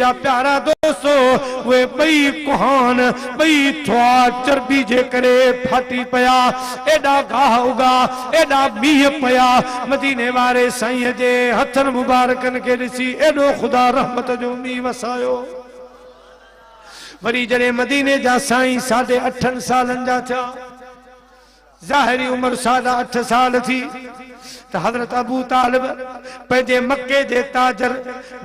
منهنجا پيارا دوستو! اهي ٻئي ڪهان، ٻئي ٿئا چرٻي جي ڪري ڦاٽي پيا. ايڏا گاهه اڳا، ايڏا مينهن پيا. مديني واري سائينء جي هٿن مبارڪن کي ڏسي ايڏو خدا رحمت جو مينهن وسايو. وري جڏهن مديني جا سائين ساڍي اٺن سالن جا ٿيا. ظاهري عمر ساڍا اٺ سال ٿي ته حضرت ابو طالب پنهنجي مڪي جي تاجر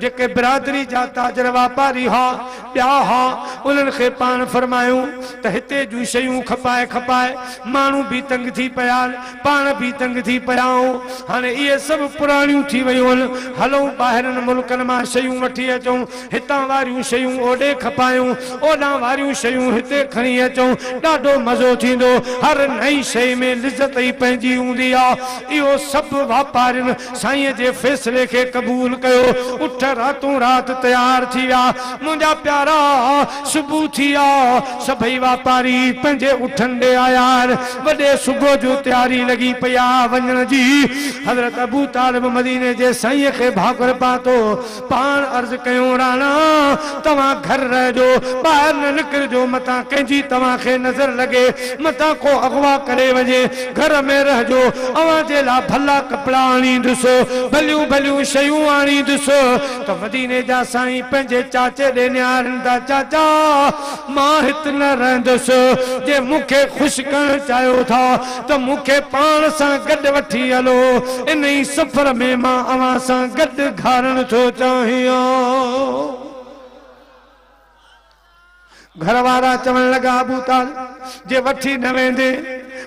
جيڪي برادري جا تاجر واپاري ها ٻيا ها انهن کي پاڻ فرمايو ته هتي جون شيون کپائي کپائي ماڻهو به تنگ ٿي پيا آهن پاڻ به تنگ ٿي پيا آهيون هاڻي اهي سڀ پراڻيون ٿي ويون آهن هلون ٻاهرن ملڪن مان شيون وٺي اچون هتان واريون شيون اوڏي کپايون، اوڏانهن واريون شيون هتي کڻي اچون، ڏاڍو مزو ٿيندو. هر نئين شيء ۾ لذت ئي پنهنجي هوندي آ. اهو سڀ واپارين سائينء جي فيصلي کي قبول ڪيو. اٺ راتون رات تيار ٿي ويا. منهنجا پيارا! صبح ٿي آ. سڀئي واپاري پنهنجي اٺن ڏي آيا آهن. وڏي صبح جو تياري لڳي پئي آ وڃڻ جي. حضرت ابو طالب مديني جي سائينء کي ڀاڪر پاتو. پاڻ عرض ڪيو، راڻا! توهان گهر رهجو، ٻاهر نه نڪرجو، متان ڪنهن جي توهان کي نظر لڳي، متان ڪو اغوا ڪري وڃي، گهر ۾ رهجو، اوهان جي لاء ڀلا ڪپڙا آڻيندس، ڀليون ڀليون شيون آڻيندس. ته مديني جا سائين پنهنجي چاچي ڏي نهارين ٿا، چاچا! مان هت نه رهندس، جي مون کي خوش ڪرڻ چاهيو ٿا ته مون کي پاڻ سان گڏ وٺي هلو، انهي سفر ۾ مان اوهان سان گڏ گهارڻ ٿو چاهيان. گهر وارا چوڻ لڳا، ابو طالب جي وٺي نه ويندين،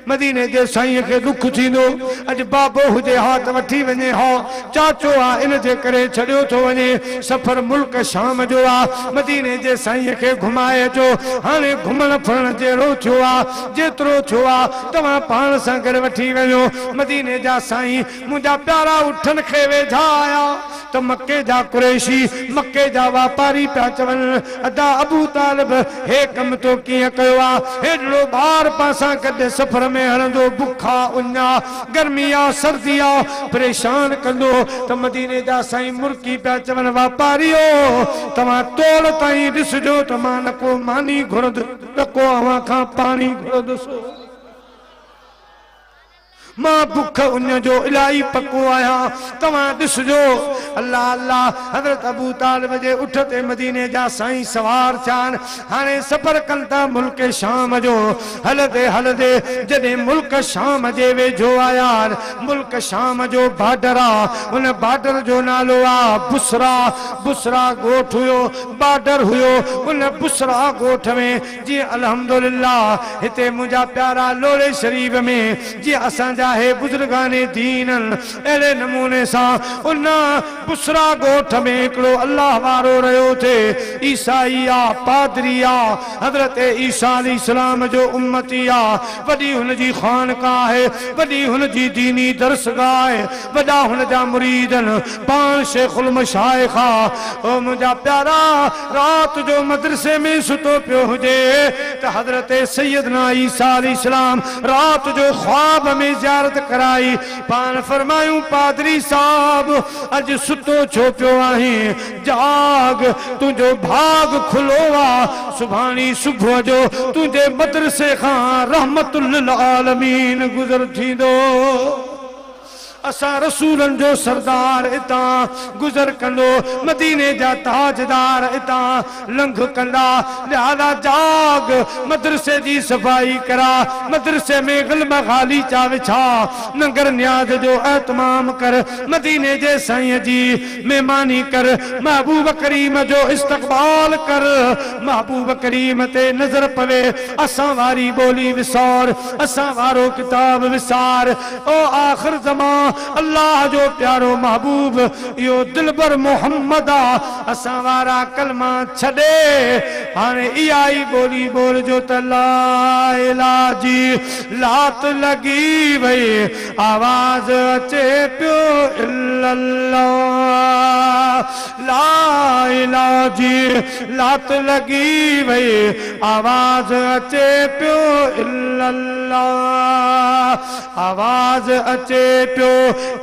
مديني جي سائينء کي ڏک ٿيندو، اڄ بابو هجي ها ته وٺي وڃي ها، چاچو آ ان جي ڪري ڇڏيو ٿو وڃي، سفر ملڪ شام جو آ، مديني جي سائينء کي گهمائي اچو، هاڻي گهمڻ ڦرڻ جهڙو ٿيو آ، جيترو ٿيو آ، توهان پاڻ سان گڏ وٺي وڃو. مديني جا سائين منهنجا پيارا اٺن کي ويجها آيا ته مڪي جا قريشي، مڪي جا واپاري پيا چون، ادا ابو طالب هي ڪم تو ڪيئن ڪيو آ، هيڏڙو ٻار پان سان گڏ سفر ۾ هلندو، بک آ، اڃ آ، گرمي آ، سردي آ، پريشان ڪندو ته مديني جا سائين مرڪي پيا چون، واپاريو! توهان توڙ تائين ڏسجو ته مان نه ڪو ماني گهرندس نه ڪو اوهان کان پاڻي گهرندس. مان بک اڃ جو الائي پڪو آهيان، توهان ڏسجو. الله الله! حضرت ابو طالب جي اٺ تي مديني جا سائين سوار ٿيا آهن. هاڻي سفر ڪن ٿا ملڪ شام جو. هلندي هلندي جڏهن ملڪ شام جي ويجهو آيا آهن، ملڪ شام جو بارڊر آ، ان بارڊر جو نالو آ بصرا، بصرا ڳوٺ هيو، بارڊر هيو، ان بصرا ڳوٺ ۾ جيئن الحمدلله هتي منهنجا پيارا لوڙهي شريف ۾ جيئن اسان جا هي بزرگان دين آهن اهڙي نموني سان ان بصرا ڳوٺ ۾ هڪڙو الله وارو رهيو ٿي عيسائي آ پادري آ حضرت عيسيٰ عليه السلام جو امتي آ وڏي هن جي خانقاه آهي وڏي هن جي ديني درسگاهه آهي وڏا هن جا مريد آهن پاڻ شيخ المشائخ آ او منهنجا پيارا رات جو مدرسي ۾ ستو پيو هجي ته حضرت سيدنا عيسيٰ عليه السلام رات جو خواب ۾ زيارت ڪرائي پاڻ فرمايون پادري صاحب اڄ ستو ڇو پيو آهين جاڳ تنهنجو ڀاڳ کلو آ سڀاڻي صبح جو تنهنجي مدرسي کان رحمت للعالمين گذر ٿيندو. اسان رسولن جو سردار اتان گذر ڪندو، مديني جا تاجدار اتان لنگهه ڪندا، لهذا جاڳ، مدرسي جي صفائي ڪراء، مدرسي ۾ غلمه غاليچا وڇاء، ننگر نياز جو اهتمام ڪر، مديني جي سائين جي مهماني ڪر، محبوب ڪريم جو استقبال ڪر، محبوب ڪريم تي نظر پوي، اسان واري ٻولي وسار، اسان وارو ڪتاب وسار، او آخر زمان الله جو پيارو محبوب اهو دلبر محمد آ اسان وارا ڪلما ڇڏي هاڻي اها ئي ٻولي ٻولجو ته لا اله جي لات لڳي وئي آواز اچي پيو الا الله لا اله جي لات لڳي وئي آواز اچي پيو الا الله آواز اچي پيو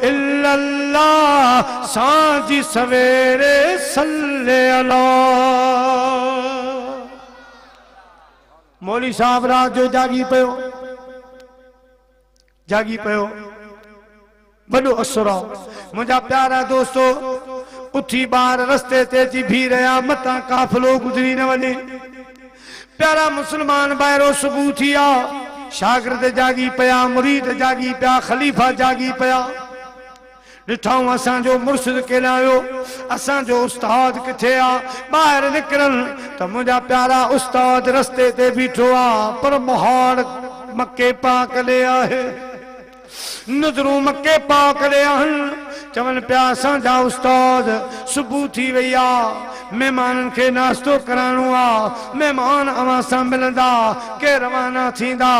الا الله سانجهي سويري صلي الله. مولوي صاحب رات جو جاڳي پيو. جاڳي پيو. وڏو اثر آ. منهنجا پيارا دوستو! اٿي ٻار رستي تي اچي بيهي رهيا، متان قافلو گذري نه وڃي. پيارا مسلمان ڀائرو! صبح ٿي آ. شاگرد جاڳي پيا، مريد جاڳي پيا، خليفا جاڳي پيا. ڏٺائون اسان جو مرشد ڪيڏانهن ويو، اسان جو استاد ڪٿي آ، ٻاهر نڪرن ته منهنجا پيارا استاد رستي تي بيٺو آ، پر مهاڙ مڪي پاڪ ڏي آهي، نظرون مڪي پاڪ ڏي آهن، چون پيا اسان جا استاد صبح ٿي وئي آ، مهمانن کي ناشتو ڪرائڻو آ، مهمان اوهان سان ملندا، ڪي روانا ٿيندا،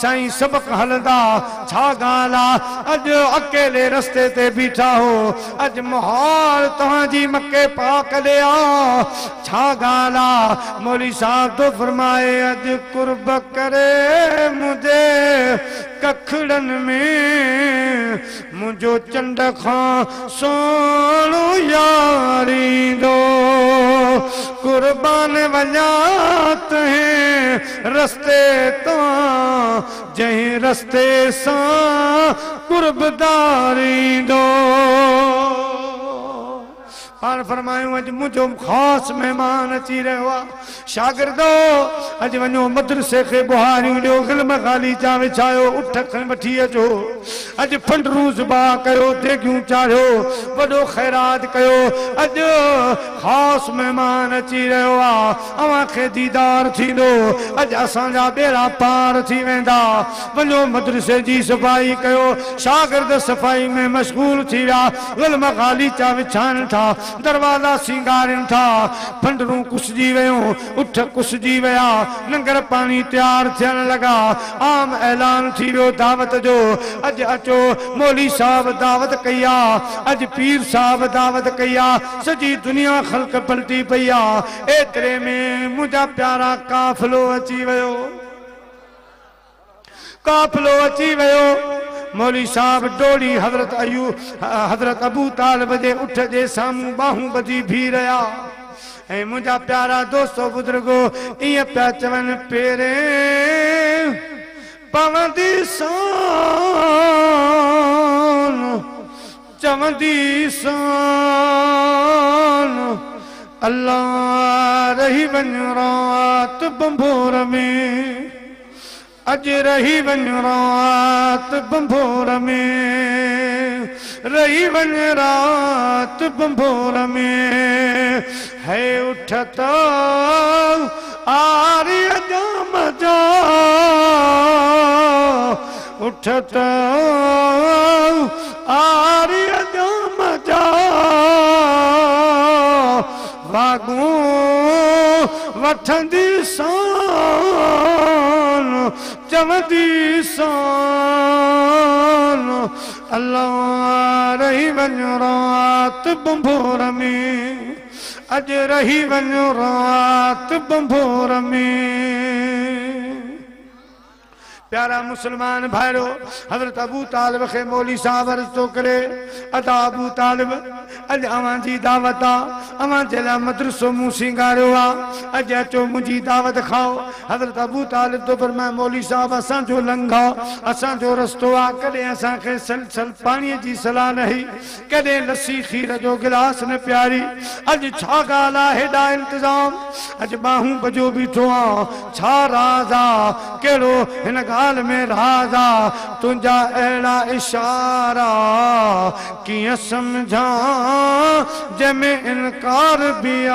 سائين سبق هلندا، ڇا ڳالهه آ، اڄ اڪيلي رستي تي بيٺا هو، اڄ مهاڙ توهان جي مڪي پاڪ ڏي آ، ڇا ڳالهه آ، مولوي صاحب ٿو فرمائي اڄ قرب ڪري منهنجي ڪکڙن ۾. منهنجو چنڊ کان سهڻو يار ايندو، قربان وڃان تنهن رستي تان، جنهن رستي سان قربدار ايندو. پاڻ فرمايو اڄ منهنجو خاص مهمان اچي رهيو آ، شاگردو! اڄ وڃو مدرسي کي ٻهاريون ڏيو، غلم غاليچا وڇايو، اٺ کڻ وٺي اچو، اڄ ڦنڊرون ذبح ڪيو، ديڳيون چاڙهيو، وڏو خيرات ڪيو، اڄ خاص مهمان اچي رهيو آ، اوهان کي ديدار ٿيندو، اڄ اسان جا ٻيڙا پار ٿي ويندا، وڃو مدرسي جي صفائي ڪيو، شاگرد صفائي ۾ مشغول ٿي ويا، غلم غاليچا وڇائن ٿا، دروازا سينگارين ٿا، ڦنڊرون ڪسجي ويون، اٺ ڪسجي ويا، ننگر پاڻي تيار ٿيڻ لڳا، عام اعلان ٿي ويو دعوت جو، اڄ اچو مولوي صاحب دعوت ڪئي آ، اڄ پير صاحب دعوت ڪئي آ، سڄي دنيا خلق پلٽي پئي آ، ايتري ۾ منهنجا پيارا قافلو اچي ويو. قافلو اچي ويو. مولوي صاحب ڊوڙي حضرت حضرت ابو طالب جي اٺ جي سامهون ٻانهون ٻڌي بيهي رهيا ۽ منهنجا پيارا دوستو بزرگو ائين پيا چون پيرين پوندي سان چوندي سان الله رهي وڃ رات ڀنڀور ۾. اڄ رهي وڃ رات ڀنڀور ۾، رهي وڃ رات ڀنڀور ۾، هي اٺ ته آريء ڄام جا، اٺ ته آريء ڄام جا، واڳون وٺندي سان چوندي سان الله رهي وڃ رات ڀنڀور ۾، اڄ رهي وڃ رات ڀنڀور ۾. پيارا مسلمان ڀائرو! حضرت ابو طالب کي مولوي صاحب عرض ٿو ڪري، ادا ابو طالب! اڄ اوهان جي دعوت آ، اوهان جي لاء مدرسو مون سينگاريو آ، اڄ اچو منهنجي دعوت کائو. حضرت ابو طالب ٿو فرمائي، مولوي صاحب! اسان جو لنگهه آ، اسان جو رستو آ، ڪڏهن اسان کي سلسل پاڻيء جي صلاح نه هئي، ڪڏهن لسي کير جو گلاس نه پياري، اڄ ڇا ڳالهه آ هيڏا انتظام، اڄ ٻانهون ٻڌيو بيٺو آن، ڇا راز آ، ڪهڙو هن ڳالهه ۾ راز آ، تنهنجا اهڙا اشارا ڪيئن سمجهان، جنهن ۾ انڪار به آ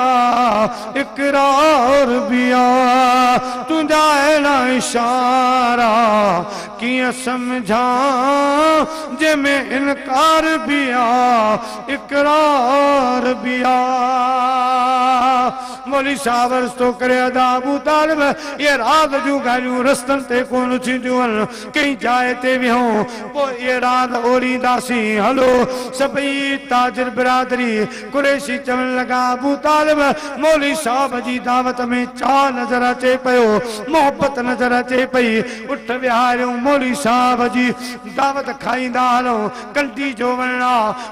اقرار به آ، تنهنجا اهڙا اشارا ڪيئن سمجهان جنهن ۾ انڪار به آ اقرار به آ. مولوي صاحب عرض ٿو ڪري ادا ابو طالب اهي راز جون ڳالهيون رستن تي ڪونه ٿينديون آهن ڪنهن جاء تي ويهون پوء اهي راز اورينداسين هلو سڀئي تاجر برادري قريشي چوڻ لڳا، ابو طالب! مولوي صاحب جي دعوت ۾ چاهه نظر اچي پيو، محبت نظر اچي پئي، اٺ ويهاريون مولوي صاحب جي دعوت کائيندا هلون، ڪنڊي جو وڻ آ،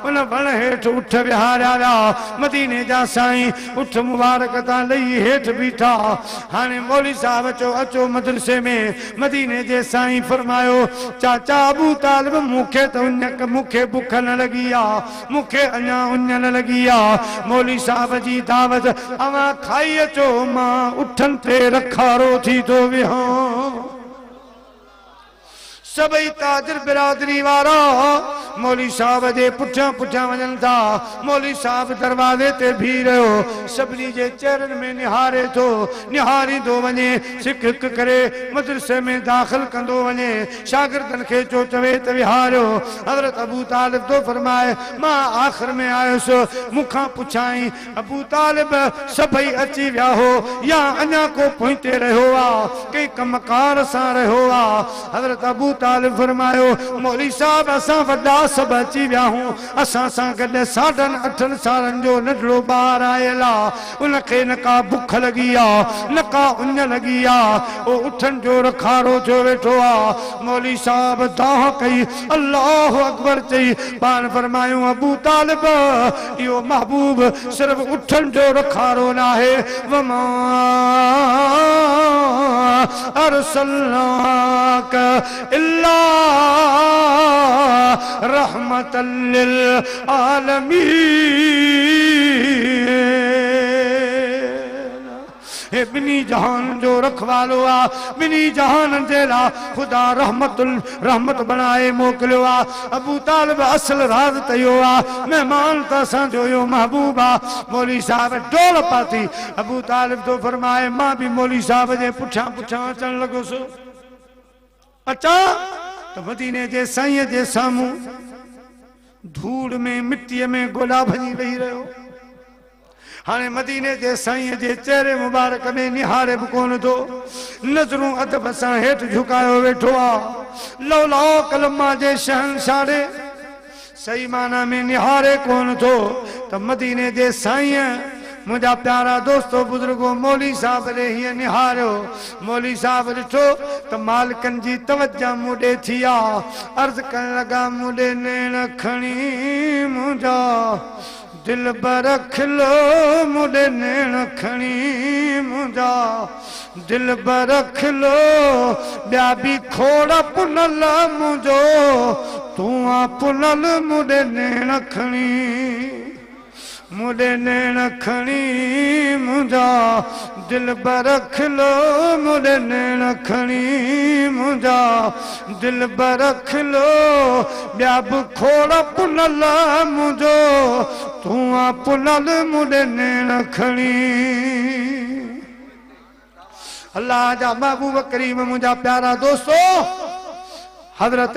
ان وڻ هيٺ اٺ ويهاريا ويا، مديني جا سائين اٺ مبارڪ تان لهي هيٺ بيٺا. هاڻي مولوي صاحب چيو، اچو مدرسي ۾. مديني جي سائين فرمايو، چاچا ابو طالب مون کي ته اڃ مون کي بک نه لڳي آ، مون کي اڃا اڃ نه لڳي آ. مولوي صاحب جي دعوت اوهان کائي اچو، مان اٺن تي رکارو ٿي ٿو ويهان. سڀئي تاجر برادري وارا مولوي صاحب جي پٺيان پٺيان وڃن ٿا. مولوي صاحب دروازي تي بيهي رهيو. سڀني جي چهرن ۾ نهاري ٿو. نهاريندو وڃي. سڪ هڪ ڪري مدرسي ۾ داخل ڪندو وڃي. شاگردن کي چو چوي ته ويهاريو. حضرت ابو طالب ٿو فرمائي، مان آخر ۾ آيس. مون کان پڇيائين، ابو طالب سڀئي اچي ويا هو يا اڃا ڪو پوئتي رهيو آ، ڪنهن ڪم ڪار سان رهيو آ؟ حضرت ابو طالب فرمايو، مولوي صاحب اسان وڏا سڀ اچي ويا هون، اسان سان گڏ ساڍن اٺن سالن جو ننڍڙو ٻار آيل آ، ان کي نه ڪا بک لڳي آ، نه ڪا اڃ لڳي آ، او اٺن جو رکارو ٿيو ويٺو آ. مولوي صاحب دانهن ڪئي، الله اڪبر چئي پاڻ فرمايون، ابو طالب! اهو محبوب صرف اٺن جو رکارو ناهي، وما ارسلناک الا رحمة للعالمين. هي ٻنهي جهانن جو رکوالو آ، ٻنهي جهانن جي لا خدا رحمت رحمت بڻائي موڪليو آ. ابو طالب اصل راز ته اهو آ، مهمان ته اسان جو اهو محبوب آ. مولوي صاحب ڊوڙ پاتي. ابو طالب ٿو فرمائي، مان به مولوي صاحب جي پٺيان پٺيان اچڻ لڳس. اچان ته مديني جي سائينء جي سامهون ڌوڙ ۾ مٽيء ۾ گوڏا ڀڃي ويهي رهيو. هاڻي مديني جي سائينء جي چهري مبارڪ ۾ نهاري به ڪونه ٿو. نظرون ادب سان هيٺ جهڪايو ويٺو آ. لولاڪ لما جي شهنشاهه ڏي صحيح معنيٰ ۾ نهاري ڪونه ٿو ته مديني جي سائينء منهنجا پيارا دوستو بزرگو مولوي صاحب ڏي هيئن نهاريو. مولوي صاحب ڏٺو ته مالڪن جي توجه مون ڏي ٿي آ. عرض ڪرڻ لڳا مون ڏي نيڻ کڻي منهنجا دلبر کلو مون ڏي نيڻ کڻي منهنجا دلبر کلو ٻيا به کوڙ پنل منهنجو تون آ پنل مون ڏي نيڻ کڻي مون ڏي نيڻ کڻي منهنجا دلبر کلو مون ڏي نيڻ کڻي منهنجا دلبر کلو ٻيا به کوڙ پنل منهنجو تون آ پنل مون ڏي نيڻ کڻي. الله جا محبوب ڪريم منهنجا پيارا دوستو حضرت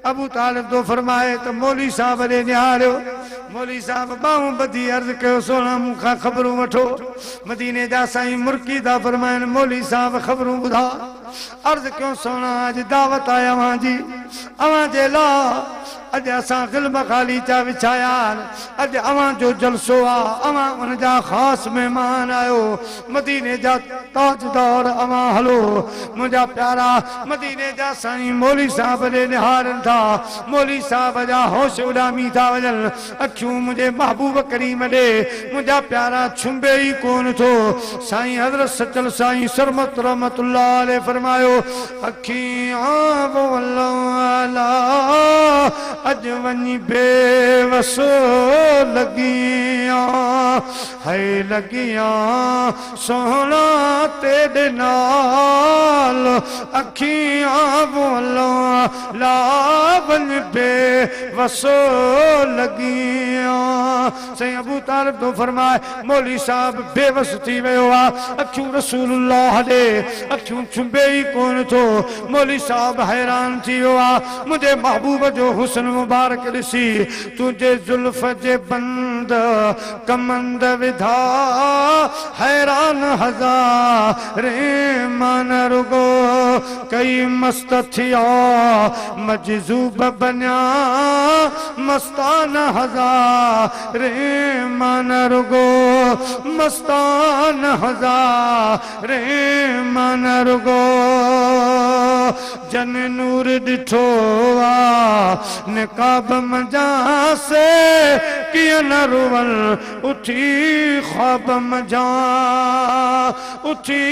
ابو طالب ٿو فرمائي ته مولوي صاحب ڏي نهاريو مولوي صاحب ٻانهون ٻڌي عرض ڪيو سهڻا مون کان خبرون وٺو مديني جا سائين مرڪي ٿا فرمائن مولوي صاحب خبرون ٻڌاء عرض ڪيو سهڻا اڄ دعوت آهي اوهان جي اوهان جي لاء اڄ اسان غلم غاليچا وڇايا آهن، اڄ اوهان جو جلسو آ، اوهان ان جا خاص مهمان آهيو، مديني جا تاجدار اوهان هلو، منهنجا پيارا مديني جا سائين مولوي صاحب ڏي نهارين ٿا، مولوي صاحب جا هوش اڏامي ٿا وڃن، اکيون منهنجي محبوب ڪريم ڏي، منهنجا پيارا ڇنبي ئي ڪونه ٿو، سائين حضرت سچل سائين سرمست رحمة الله عليه فرمايو. اکيان ولا اڄ وڃي بي وس لڳيان هئي لڳيان سهڻا تيڏي نال اکيان ولا وڃ بي وس لڳيان. سائين ابو طالب ٿو فرمائي، مولوي صاحب بي وس ٿي ويو آ، اکيون رسول الله ڏي، اکيون ڇنبي ئي ڪونه ٿو. مولوي صاحب حيران ٿي ويو آ، منهنجي محبوب جو حسن مبارڪ ڏسي، تنهنجي زلف جي بند ڪمند وڌا، حيران هزارين مان نه رڳو ڪئي مست ٿيا، مجذوب بنيا. مستان هزارين مان نه رڳو مستان هزارين مان نه رڳو جن نور ڏٺو آ نقاب منجهان سي ڪيئن نه روئن، اٿي خواب منجهان، اٿي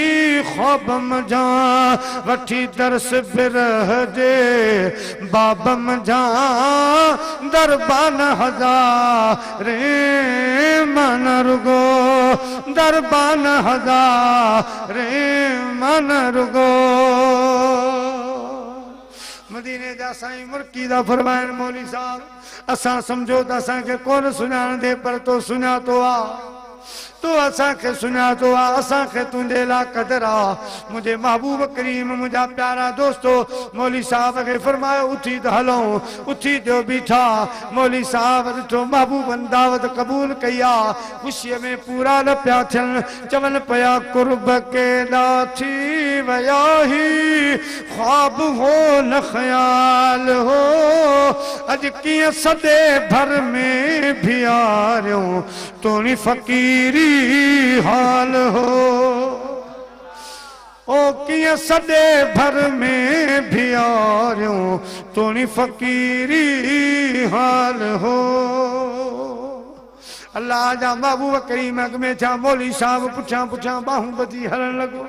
خواب منجهان، وٺي درس برهه جي باب منجهان، دربان هزارين مان نه رڳو، دربان هزارين مان نه رڳو. مديني جا سائين مرڪي ٿا فرمائن، مولوي صاحب اسان سمجهيو ته اسان کي ڪونه سڃاڻندين پر تو سڃاتو آ، تو اسان کي سڃاتو آ، اسان کي تنهنجي لا قدر آ. منهنجي محبوب ڪريم منهنجا پيارا دوستو مولوي صاحب کي فرمايو اٿي ته هلون، اٿي جو بيٺا. مولوي صاحب ڏٺو محبوبن دعوت قبول ڪئي آ، خوشيء ۾ پورا نه پيا ٿين، چون پيا قرب ڪيڏا ٿي ويا هي خواب هو نه خيال هو، اڄ ڪيئن سڏي ڀر ۾ بيهاريون توڻي فقيري حال هو. او ڪيئن سڏي ڀر ۾ بيهاريون توڻي فقيري حال هو. الله جا محبوب ڪريم اڳ ۾ ٿيا، مولوي صاحب پٺيان پٺيان ٻانهون ٻڌي هلڻ لڳو.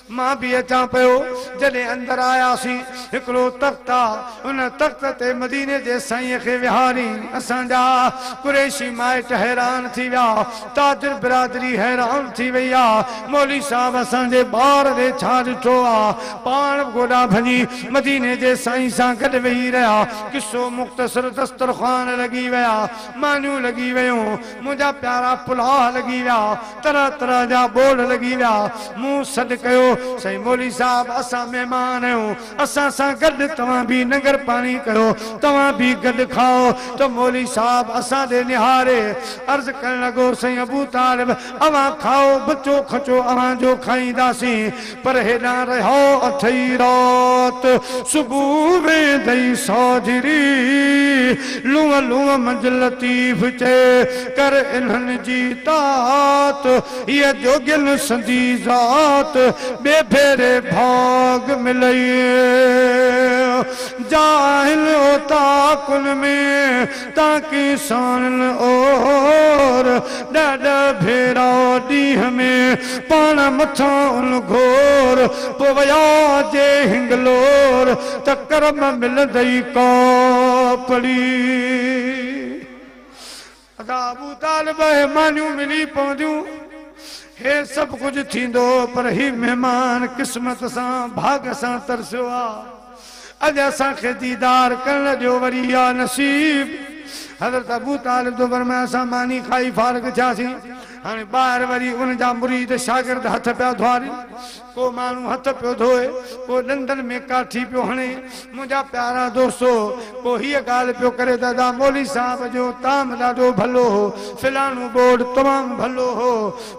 مان به اچان پيو. جڏهن اندر آياسين، هڪڙو تخت آ، ان تخت تي مديني جي سائينء کي ويهارين. اسان جا قريشي مائٽ حيران ٿي ويا، تاجر برادري حيران ٿي وئي آ، مولوي صاحب اسان جي ٻار ڏي ڇا ڏٺو آ؟ پاڻ به گوڏا ڀڃي مديني جي سائين سان گڏ ويهي رهيا. قصو مختصر دسترخوان لڳي ويا. مانيون لڳي ويون، منهنجا پيارا پلاء لڳي ويا، طرح طرح جا ٻوڙ لڳي ويا. مون سڏ ڪيو، سائين مولوي صاحب اسان مهمان آهيون، اسان سان گڏ توهان به ننگر پاڻي ڪيو، توهان به گڏ کائو. ته مولوي صاحب اسان ڏي نهاري عرض ڪرڻ لڳو، سائين ابو طالب اوهان کائو، بچو کچو اوهان جو کائينداسين، پر هيڏانهن رهيو اٿئي رات، صبح ويندئي ساجهري، لونء لونء منجهه لطيف چئي، ڪر انهن جي تات، هيء جوڳين سندي ذات، ٻئي ڀيري ڀاڳ ملئي. جاهل اوطاقن ۾، تان ڪي ساڻن اور، ڏهه ڏهه ڀيرا ڏينهن ۾، پاڻ مٿان ان گهور، پوء ويا جي هنگلور، ته ڪرم ملندئي ڪاپڙي. ادا ابو طالب اهي مانيون ملي پونديون، هي سڀ ڪجهه ٿيندو، پر هي مهمان قسمت سان ڀاڳ سان ترسيو آ. اڄ اسان کي ديدار ڪرڻ جو وري آ نصيب. حضرت ابو طالب ٿو فرمائي اسان ماني کائي فارغ ٿياسين، هاڻي ٻاهر وري ان جا مريد شاگرد هٿ پيا ڌوئارين، ڪو ماڻهو هٿ پيو ڌوئي، ڪو ڏندن ۾ ڪاٺي پيو هڻي. منهنجا پيارا دوستو، ڪو هيء ڳالهه پيو ڪري ته ادا مولوي صاحب جو طعام ڏاڍو ڀلو هو، فلاڻو ٻوڙ تمام ڀلو هو،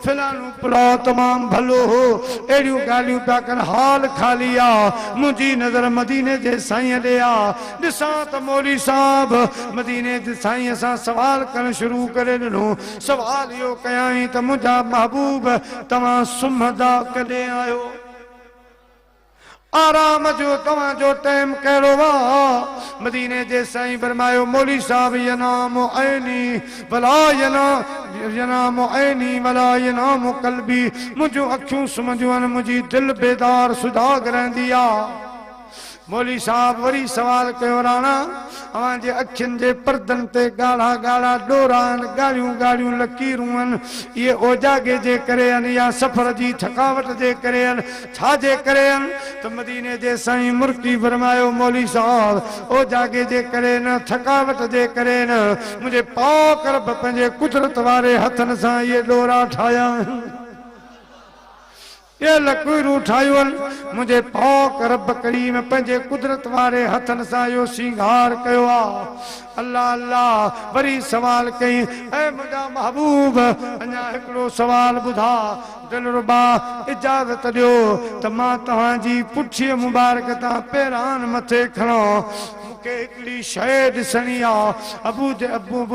فلاڻو پلاء تمام ڀلو هو، اهڙيون ڳالهيون پيا ڪن، حال خالي آ، منهنجي نظر مديني جي سائينء ڏي آ، ڏسان ته مولوي صاحب مديني جي سائينء سان سوال ڪرڻ شروع ڪري ڏنو، سوال اهو ڪيائين ته منهنجا محبوب توهان سمهندا ڪڏهن آهيو؟ آرام جو توهان جو ٽيم ڪهڙو آ؟ مديني جي سائين فرمايو، مولوي صاحب ينام عيني ولا ينام عيني ولا ينام قلبي منهنجون اکيون سمهنديون آهن منهنجي دل بيدار سجاڳ رهندي آ. مولوي صاحب وري سوال ڪيو، راڻا اوهان جي اکين جي پردن تي ڳاڙها ڳاڙها ڏورا آهن، ڳاڙهيون ڳاڙهيون لڪيرون آهن، اهي اوجاڳي جي ڪري آهن يا سفر جي ٿڪاوٽ جي ڪري آهن؟ ڇا جي ڪري آهن؟ ته مديني جي سائين مرڪي فرمايو، مولوي صاحب اوجاڳي جي ڪري نه، ٿڪاوٽ جي ڪري نه، منهنجي پاڪ رب پنهنجي قدرت واري هٿن سان اهي ڏورا ٺاهيا آهن. اهي لڪيرون ٺاهيون آهن، منهنجي پاڪ رب ڪريم پنهنجي قدرت واري هٿن سان اهو سينگار ڪيو آهي. الله الله! وري سوال ڪيائين، اي منهنجا محبوب! اڃا هڪڙو سوال ٻڌاء، دلربا! اجازت ڏيو ته مان توهان جي پٺيء مبارڪ تان پيران مٿي کڻان. مون کي هڪڙي شيء ڏسڻي آ. ابو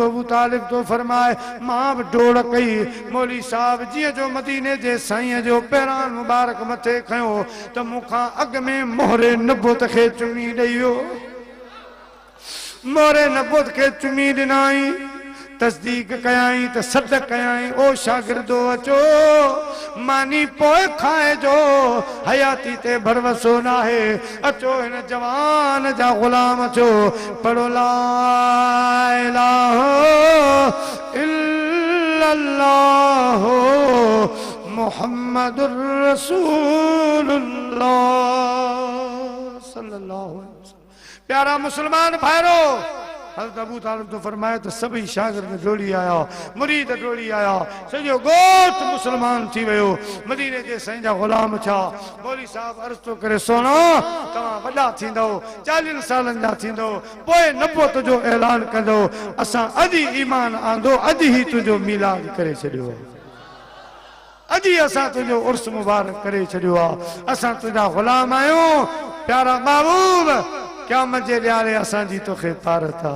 ابو طالب ٿو فرمائي، مان به ڊوڙ ڪئي. مولوي صاحب جيئن جو مديني جي سائينء جو پيران مبارڪ مٿي کنيو ته مون کان اڳ ۾ مهر نبوت کي چمي ڏئي ويو. مهر نبوت کي چمي ڏنائين. تصديق ڪيائين ته سڏ ڪيائين، او شاگردو اچو، ماني پوء کائجو، حياتي تي ڀروسو ناهي، اچو هن جوان جا غلام ٿيو، پڙهو لا اله الا الله محمد رسول الله صلي الله عليه وسلم. پيارا مسلمان ڀائرو! حضرت ابو طالب ٿو فرمائي ته سڀئي شاگرد ڊوڙي آيا، مريد ڊوڙي آيا، سڄو ڳوٺ مسلمان ٿي ويو، مديني جي سائين جا غلام ٿيا. مولوي صاحب عرض ٿو ڪري سهڻا! توهان وڏا ٿيندؤ، چاليهن سالن جا ٿيندؤ، پوء نبوت جو اعلان ڪندؤ، اسان اڄ ئي ايمان آندو، اڄ ئي تنهنجو ميلاد ڪري ڇڏيو آهي. اڄ ئي اسان تنهنجو عرس مبارڪ ڪري ڇڏيو آ، اسان تنهنجا غلام آهيون، پيارا محبوب، قيامت جي ڏهاڙي اسان جي توکي پارت آ.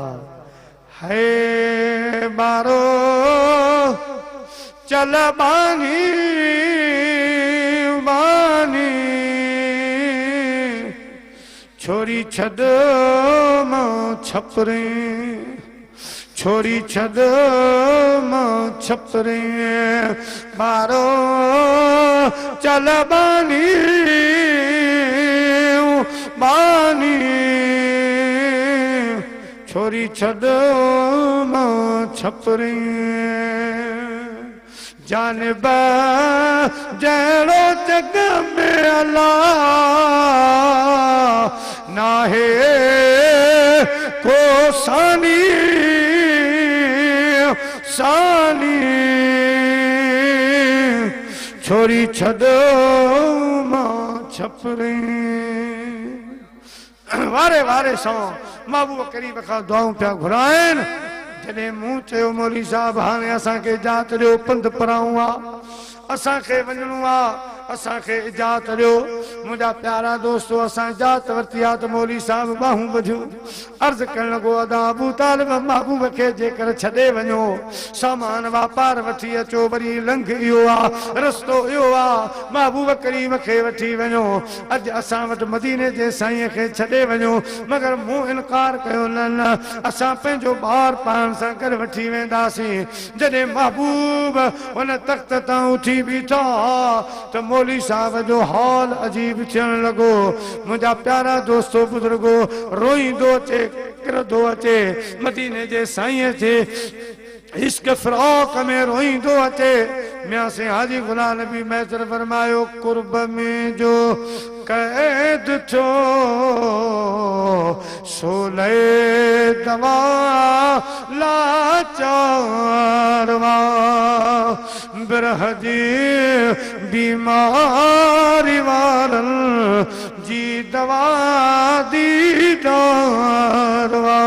هي ٻارو چل ٻانهي ٻانهي ڇوري ڇڏ مان ڇپرين. ڇوري ڇڏ مان ڇپرين ٻارو چل ٻانهي ٻانهي ڇوري ڇڏ مان ڇپرين جانب جهڙو جڳ ۾ الا ناهي ڪو ثاني ثاني ڇوري ڇڏ مان ڇپرين. واري واري سان محبوب ڪريم کان دعائون پيا گهرائين. جڏهن مون چيو مولوي صاحب هاڻي اسان کي اجازت ڏيو پنڌ پرائون آ اسان کي وڃڻو آ اسان کي اجازت ڏيو. منهنجا پيارا دوستو اسان اجازت ورتي آ ته مولوي صاحب ٻانهون ٻڌيون عرض ڪرڻ لڳو ادا ابو طالب محبوب کي جيڪر ڇڏي وڃو سامان واپار وٺي اچو وري لنگهه اهو آ رستو اهو آ محبوب ڪريم کي وٺي وڃو اڄ اسان وٽ مديني جي سائينء کي ڇڏي وڃو، مگر مون انڪار ڪيو، نه نه، اسان پنهنجو ٻار پاڻ سان گڏ وٺي وينداسين. جڏهن محبوب ان تخت تان اٿي بيٺا ته مولوي صاحب جو حال عجيب ٿيڻ لڳو. منهنجا پيارا دوستو بزرگو، روئيندو اچي، ڪرندو اچي، مديني جي سائينء جي عشق فراق ۾ روئيندو اچي. ميان سين حاجي غلام نبي مهيسر فرمايو، قرب ۾ جو قيد ٿيو، سو لئي دوا لاچار وا. برهه جي بيماري وارن جي دوا ديدار وا.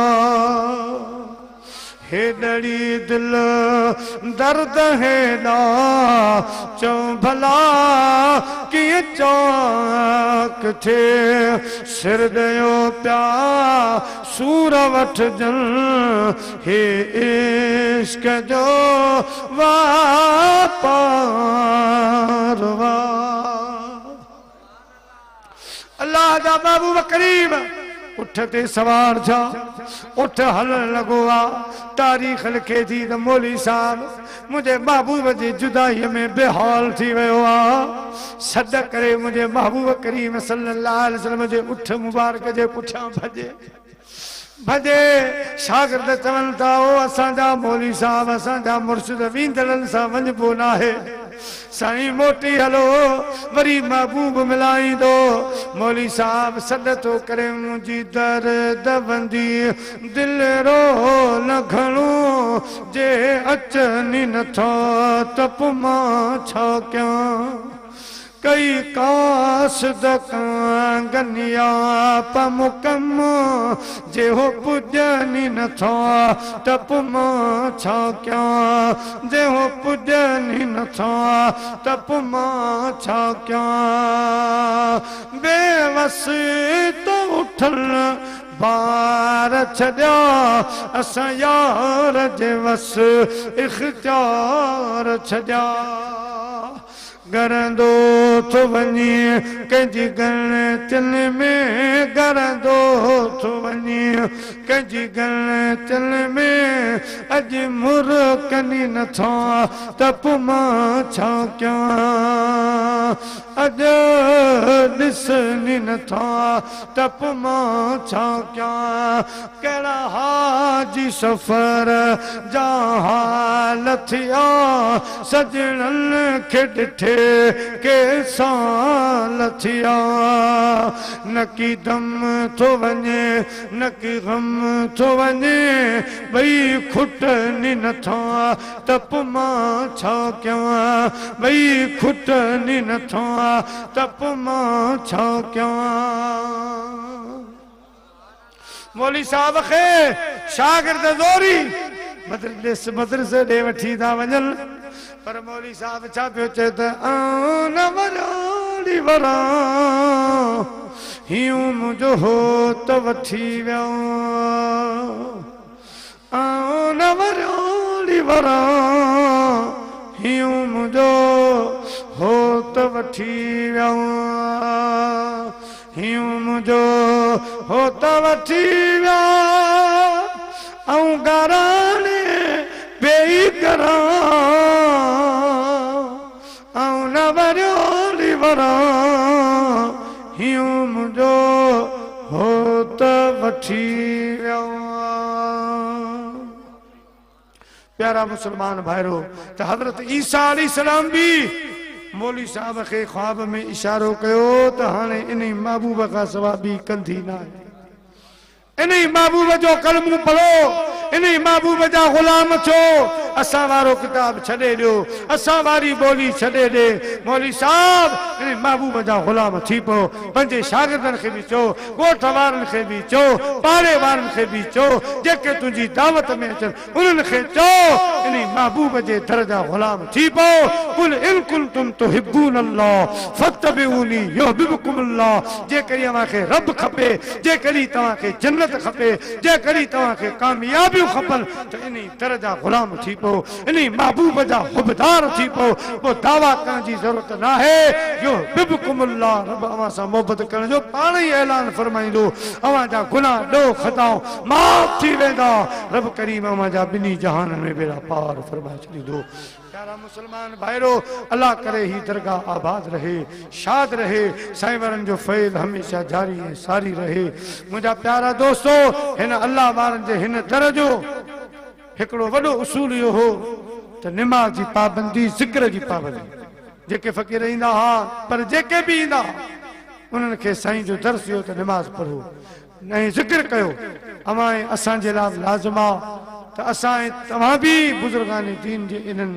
هيڏڙي دل درد هيڏا چئو ڀلا ڪيئن چاڪ ٿئي سر ڏيو پيا سور وٺجن هي عشق جو واپار وا. الله جا محبوب ڪريم اٺ تي سوار ٿيا، اٺ هلڻ لڳو آ، تاريخ لکي ٿي ته مولوي صاحب منهنجي محبوب جي جدائيء ۾ بي حال ٿي ويو آ، سڏ ڪري منهنجي محبوب ڪريم صلي الله عليه وسلم جي اٺ مبارڪ جي پٺيان ڀڄي ڀڄي، شاگرد چون ٿا او اسان جا مولوي صاحب اسان جا مرشد ويندڙن سان وڃبو ناهي سائين موٽي هلو وري محبوب ملائيندو مولوي صاحب سڏ ٿو ڪري منهنجي درد وندي دل رو نه گهڻو جي اچن ئي نٿا ته پوء مان ڇا ڪيان. ڪئي قاصد ڪانگنيا پمڪم جي هو پڄن ئي نٿا ته پوء مان ڇا ڪيان جي هو پڄن ئي نٿا ته پوء مان ڇا ڪيان بي وس ته اٺل بار ڇڏيا اسان يار جي وس اختيار ڇڏيا. ڳرندو ٿو وڃي، ڪنهن جي ڳڻتين ۾ ڳرندو ٿو وڃي، ڪنهن جي ڳڻتين ۾ اڄ مرڪن ئي نٿا ته پوء مان ڇا ڪيان، اڄ ڏسن ئي نٿا ته پوء مان ڇا ڪيان، ڪهڙا حاجي سفر جا حال ٿيا، سڄڻن کي ڏٺي ڪي سال ٿيا، نڪي دم ٿو وڃي نڪي غم ٿو وڃي، ٻئي کٽن ئي نٿا ته پوء مان ڇا ڪيان، ٻئي کٽن ئي نٿا ته پوء مان ڇا ڪيان. مولوي صاحب کي شاگرد زوري مدرسي ڏي وٺي ٿا وڃن پر مولوي صاحب ڇا پيو چئي ته آئون نه وران ڙي وران هيون منهنجو هوت وٺي ويا آئون نه وران ڙي وران هيون منهنجو هوت وٺي ويا هيون منهنجو هوت وٺي ويا آئون گاراڻي پيئي ڪران آئون نه وريو ڙي وران هيون منهنجو هوت وٺي ويا. پيارا مسلمان ڀائرو! ته حضرت عيسيٰ عليه السلام به مولوي صاحب کي خواب ۾ اشارو ڪيو ته هاڻي انهي محبوب کان سوا ٻي ڪنڌي ناهي. انهي محبوب جو ڪلمو پڙهو، انهي محبوب جا غلام ٿيو، اسان وارو ڪتاب ڇڏي ڏيو، اسان واري ٻولي ڇڏي ڏي. مولوي صاحب انهي محبوب جا غلام ٿي پئو، پنهنجي شاگردن کي به چئو، ڳوٺ وارن کي به چئو، پاڙي وارن کي به چئو، جيڪي تنهنجي دعوت ۾ اچن، انهن کي چئو، انهي محبوب جي در جا غلام ٿي پئو، قل ان ڪنتم تحبون الله فاتبعوني يحببڪم الله، جيڪڏهن اوهان کي رب کپي، جيڪڏهن توهان کي جنت کپي، جيڪڏهن توهان کي ڪاميابيون کپن ته انهي در جا غلام ٿي پئو، انهي محبوب جا حبدار ٿي پئو، پوء دعويٰ ڪرڻ جي ضرورت ناهي، يحببڪم الله، رب اوهان سان محبت ڪرڻ جو پاڻ ئي اعلان فرمائيندو، اوهان جا گناهه، ڏوهه، خطائون معاف ٿي ويندا، رب ڪريم اوهان جا ٻنهي جهانن ۾ ٻيڙا پار فرمائي ڇڏيندو. پيارا مسلمان ڀائرو! الله ڪري هي درگاهه آباد رهي، شاد رهي، سائين وارن جو فيض هميشه جاري ۽ ساري رهي. منهنجا پيارا دوستو! هن الله وارن جي هن در جو هڪڙو وڏو اصول اهو هو ته نماز جي پابندي، ذڪر جي پابندي. جيڪي فقير ايندا ها پر جيڪي به ايندا ها انهن کي سائين جو درس اهو ته نماز پڙهو. ۽ ذڪر ڪيو، اوهان ۽ اسان جي لاء به لازم آ ته اسان ۽ توهان به بزرگان دين جي انهن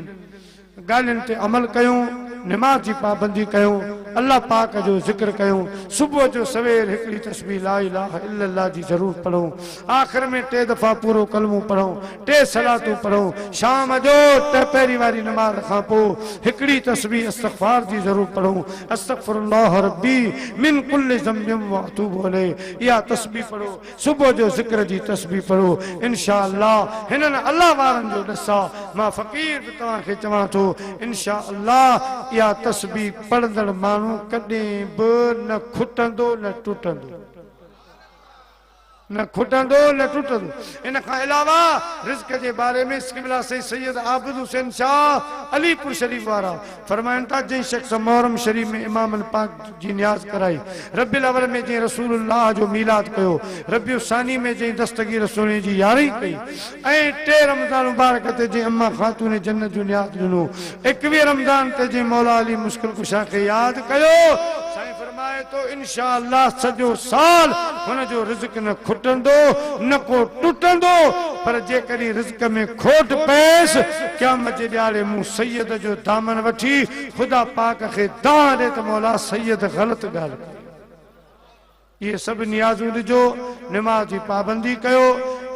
ڳالهين تي عمل ڪيون، نماز جي پابندي ڪيون، الله پاڪ جو ذڪر ڪيون، صبح جو سوير هڪڙي تسبيح لا اله الا الله جي ضرور پڙهون، آخر ۾ ٽي دفعا پورو ڪلمو پڙهون، ٽي صلاتون پڙهون، شام جو ٽپهري واري نماز کان پوء هڪڙي تسبيح استغفار جي ضرور پڙهون، استغفر الله ربي من ڪل ذنب واتوب اليه اها تسبيح پڙهو، صبح جو ذڪر جي تسبيح پڙهو، انشاء الله هنن الله وارن جو ڏس آ، مان فقير به توهان کي چوان ٿو انشاء الله اها تسبيح پڙهندڙ ماڻهو ڪڏهن به نه کٽندو نه ٽٽندو. نه کٽندو نه ٽٽندو. ان کان علاوه رزق جي باري ۾ قبلا سائين سيد عابد حسين شاهه علي پور شريف وارا فرمائن ٿا، جنهن شخص محرم شريف ۾ امامن پاڪ جي نياز ڪرائي، ربيع الاول ۾ جنهن رسول الله جو ميلاد ڪيو، ربيع الثاني ۾ جنهن دستگير سهڻي جي يارهين ڪئي ۽ ٽي رمضان مبارڪ تي جنهن اما خاتون جنت جو نياز ڏنو، ايڪويهه رمضان تي جنهن مولا علي مشڪل ڪشا کي ياد ڪيو، سائين فرمائي ٿو انشاء الله سڄو سال هن جو رزق نه کٽندو نه ڪو ٽٽندو پر جيڪڏهن رزق ۾ کوٽ پيس قيامت جي ڏهاڙي مون سيد جو دامن وٺي خدا پاڪ کي دانهن ڏي ته مولا سيد غلط ڳالهه ڪئي. اهي سڀ نيازون ڏجو، نماز جي پابندي ڪيو،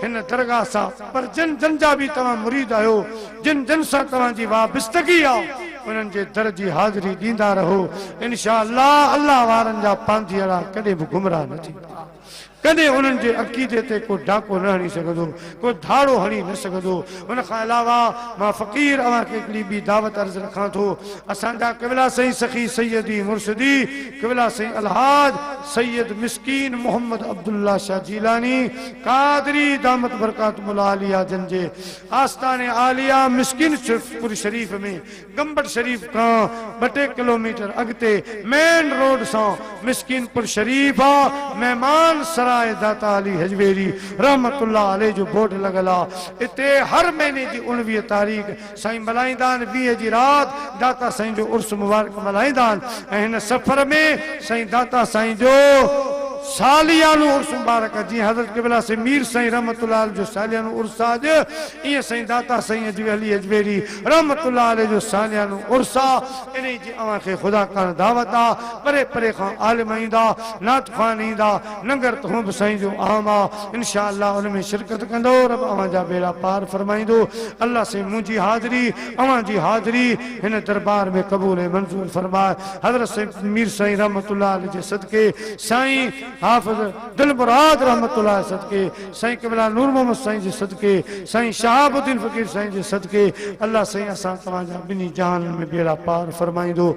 هن درگاهه سان پر جن جن جا به توهان مريد آهيو، جن جن سان توهان جي وابستگي آ، انهن جي در جي حاضري ڏيندا رهو، انشاء الله الله وارن جا پانڌيئڙا ڪڏهن به گمراهه نه ٿيندا. ڪڏهن انهن جي عقيدي تي ڪو ڊاڪو نه هڻي سگهندو، ڪو ڌاڙو هڻي نه سگهندو. ان کان علاوه مان فقير اوهان کي هڪڙي ٻي دعوت عرض رکان ٿو. اسان جا قبلا سائين سخي سيدي مرشدي قبلا سائين الحاج سيد مسڪين محمد عبدالله شاهه جيلاني قادري دامت برڪاتهم العاليه جن جي آستان عاليه مسڪين پور شريف ۾ گمبٽ شريف کان ٻه ٽي ڪلوميٽر اڳتي مين روڊ سان مسڪين پور شريف آ، مهمان سراء داتا علي هجويري رحمة الله عليه جو بورڊ لڳل آ، اتي هر مهيني جي 19 تاريخ سائين ملهائيندا آهن، 20 جي رات داتا سائين جو عرس مبارڪ ملهائيندا آهن ۽ هن سفر ۾ سائين داتا سائين جو ساليانو عرس مبارڪ جيئن حضرت قبله سائين مير سائين رحمة الله عليه جو ساليانو عرس آ اڄ ايئن سائين داتا سائين اجويلي اجويري رحمة الله عليه جو ساليانو عرس آ، انهي جي اوهان کي خدا ڪاڻ دعوت آ، پري پري کان عالم ايندا، نعت خوان ايندا، ننگر ته هونء به سائين جو عام آ، انشاء الله ان ۾ شرڪت ڪندؤ، رب اوهان جا ٻيڙا پار فرمائيندو، الله سائين منهنجي حاضري اوهان جي حاضري هن دربار ۾ قبول ۽ منظور فرمائي، حضرت سائين مير سائين رحمة الله عليه جي صدقي سائين حافظ دلمراد رحمة الله عليه صدقي سائين قبلا نور محمد سائين جي صدقي سائين شهاب الدين فقير سائين جي صدقي الله سائين اسان توهان جا ٻنهي جهانن ۾ ٻيڙا پار فرمائيندو.